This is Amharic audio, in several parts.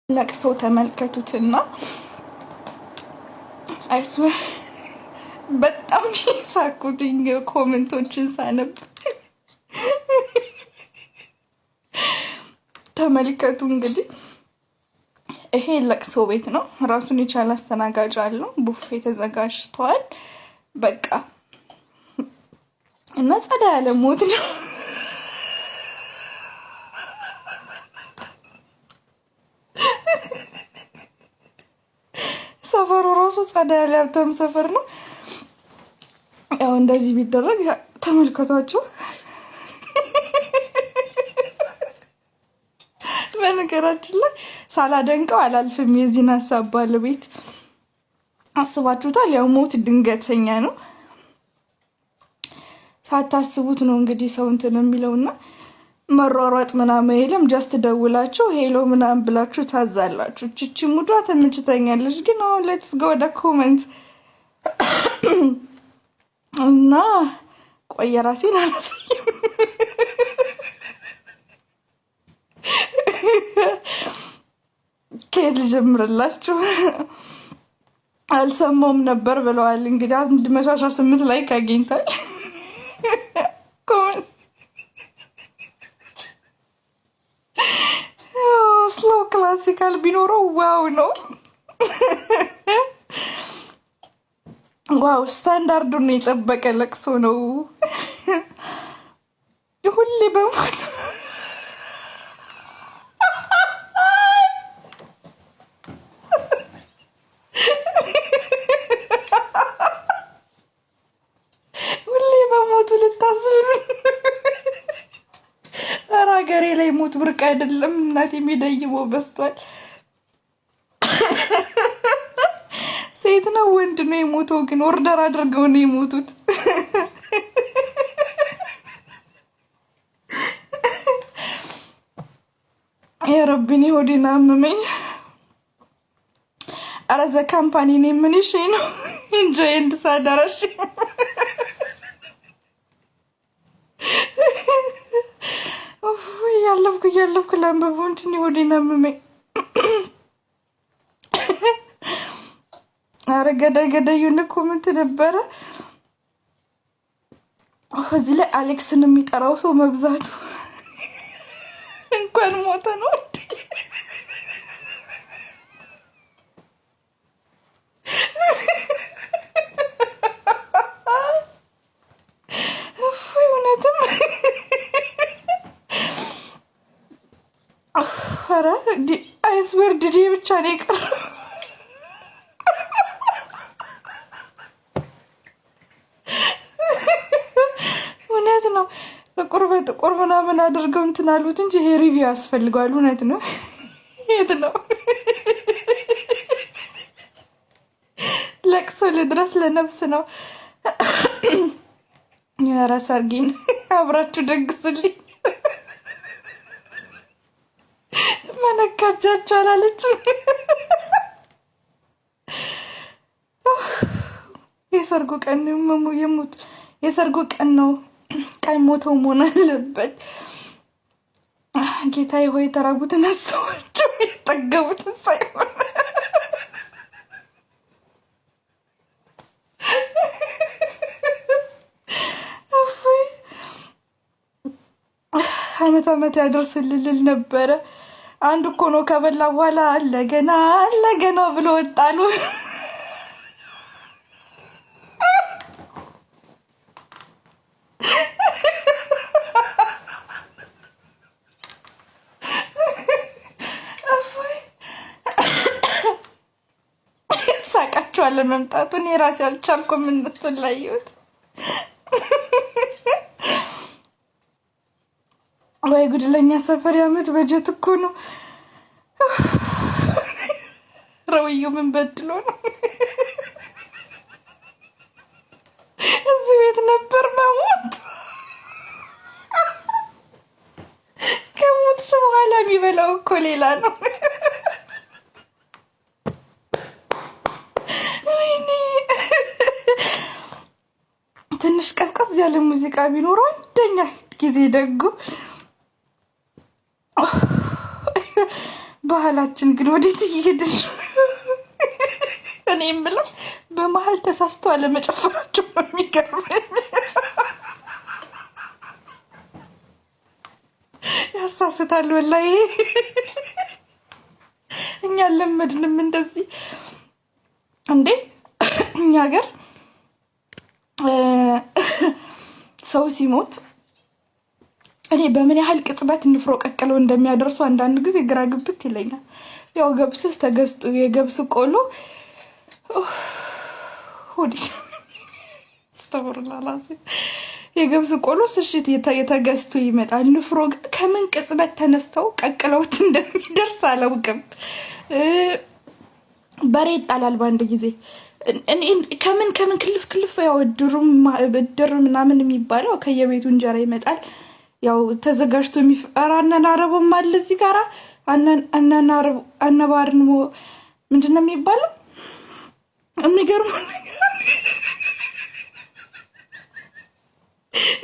ለቅሶ ተመልከቱትና I swear በጣም የሳኩትኝ comment ኦችን ሳነብ ተመልከቱ። እንግዲህ ይሄ ለቅሶ ቤት ነው። ራሱን የቻለ አስተናጋጅ አለው። ቡፌ ተዘጋጅቷል። በቃ እና ጸዳ ያለ ሞት ነው። ሰፈሩ ራሱ ጸዳ ያለ ሀብታም ሰፈር ነው። ያው እንደዚህ ቢደረግ ተመልከቷቸው። በነገራችን ላይ ሳላደንቀው አላልፍም። የዚህን ሀሳብ ባለቤት አስባችሁታል? ያው ሞት ድንገተኛ ነው። ሳታስቡት ነው እንግዲህ ሰው እንትን የሚለውና መሯሯጥ ምናምን የለም። Just ደውላችሁ hello ምናምን ብላችሁ ታዛላችሁ። ችቺ mood ዋ ተመችተኛለች። ግን አሁን let's go ወደ comment እና ቆየ ራሴን አላሳይም። ከየት ልጀምርላችሁ? አልሰማውም ነበር ብለዋል። እንግዲህ 118 like አግኝቷል። Comment slow classical ቢኖረው wow ነው። Wow standard ኡን የጠበቀ ለቅሶ ነው። ሁሌ በሞት ሁሌ በሞቱ ልታስብ። ኧረ ሀገሬ ላይ ሞት ብርቅ አይደለም። እናቴ የሚደይመው በዝቷል። ሴት ነው ወንድ ነው የሞተው? ግን order አድርገው ነው የሞቱት። የረቢኔ ሆዴን አመመኝ። ኧረ the company ነው ምን እሺ ነው enjoy እንድሳደረሽ እያለፍኩ እያለፍኩ ላንበበው እንትን ሆዴን አመመኝ። አረ ገዳይ ገዳይ የሆነ comment ነበረ። እዚህ ላይ አሌክስን የሚጠራው ሰው መብዛቱ እንኳን ሞተ ነው። እውነትም ኧረ I swear ዲጄ ብቻ ነው የቀረው። እውነት ነው። ጥቁር በጥቁር ምናምን አድርገው እንትን አሉት እንጂ ይሄ review ያስፈልገዋል። እውነት ነው። የት ነው ለቅሶ ልድረስ ለነፍስ ነው። ኧረ ሰርጌን አብራችሁ ደግሱልኝ። መነካጃቸው አላለችም። የሰርጉ ቀን የሞት የሰርጉ ቀን ነው። ቀን ሞተው መሆን አለበት። ጌታዬ ሆይ የተራቡትን አስባቸው የጠገቡትን ሳይሆን። እፎይ አመት አመት ያደርስልልል ነበረ። አንድ እኮ ነው ከበላ በኋላ አለ ገና አለ ገና ብሎ ወጣሉ። እፎይ ሳቃችኋለ መምጣቱን የራሴ አልቻልኩም። እነሱን ላየሁት ወይ ጉድለኛ ሰፈር የአመት በጀት እኮ ነው። ረውየው ምን በድሎ ነው? እዚህ ቤት ነበር መሞት። ከሞትሽ በኋላ የሚበላው እኮ ሌላ ነው። ወይኔ ትንሽ ቀዝቀዝ ያለ ሙዚቃ ቢኖረው አንደኛ ጊዜ ደጉ። ባህላችን ግን ወዴት እየሄድን ነው? እኔም ብለው በመሀል ተሳስተው አለመጨፈራቸው ነው የሚገርመኝ። ያሳስታል ወላሂ። እኛ አልለመድንም እንደዚህ እንዴ። እኛ ሀገር ሰው ሲሞት እኔ በምን ያህል ቅጽበት ንፍሮ ቀቅለው እንደሚያደርሱ አንዳንድ ጊዜ ግራ ግብት ይለኛል። ያው ገብስስ ተገዝቶ የገብስ ቆሎ ሆዴ አስተፍርላላሴ የገብስ ቆሎ ስሽት የተገዝቶ ይመጣል። ንፍሮ ግን ከምን ቅጽበት ተነስተው ቀቅለውት እንደሚደርስ አላውቅም። በሬ ይጣላል በአንድ ጊዜ። ከምን ከምን ክልፍ ክልፍ ያው እድሩም እድር ምናምን የሚባለው ከየቤቱ እንጀራ ይመጣል። ያው ተዘጋጅቶ የሚፈራ አነናረቦም አለ እዚህ ጋራ አነባርን ምንድን ነው የሚባለው? የሚገርመው ነገር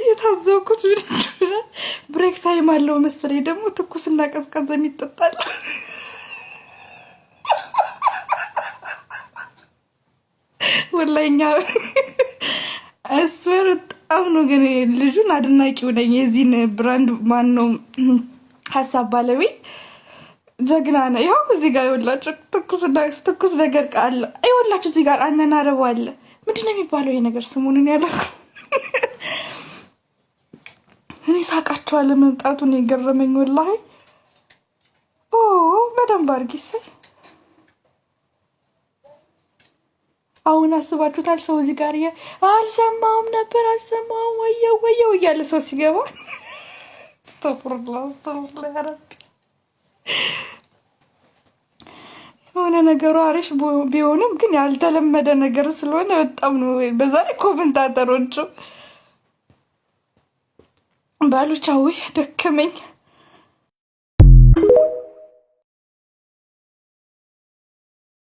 የታዘብኩት ምንድን break time አለው መሰለኝ ደግሞ ትኩስና ቀዝቃዛ የሚጠጣል። ወላሂ እኛ እስበር በጣም ነው ግን ልጁን አድናቂው ነኝ። የዚህን brand ማን ነው ሀሳብ ባለቤት ጀግና ነው። ይኸው እዚህ ጋር ይኸውላችሁ ትኩስ ነገር አለ። ይኸውላችሁ እዚህ ጋር አነናረቡ አለ። ምንድን ነው የሚባለው ይሄ ነገር ስሙንን ያለው እኔ ሳቃቸው አለመምጣቱን የገረመኝ ወላሂ። በደንብ አድርጊ እሰይ። አሁን አስባችሁታል? ሰው እዚህ ጋር አልሰማውም ነበር አልሰማውም፣ ወየው ወየው እያለ ሰው ሲገባ፣ አስተፍርላ አስተፍርላ ያረቢ። የሆነ ነገሩ አሪፍ ቢሆንም ግን ያልተለመደ ነገር ስለሆነ በጣም ነው። በዛ ላይ commentator ኦቹ ባሉቻዊ ደከመኝ።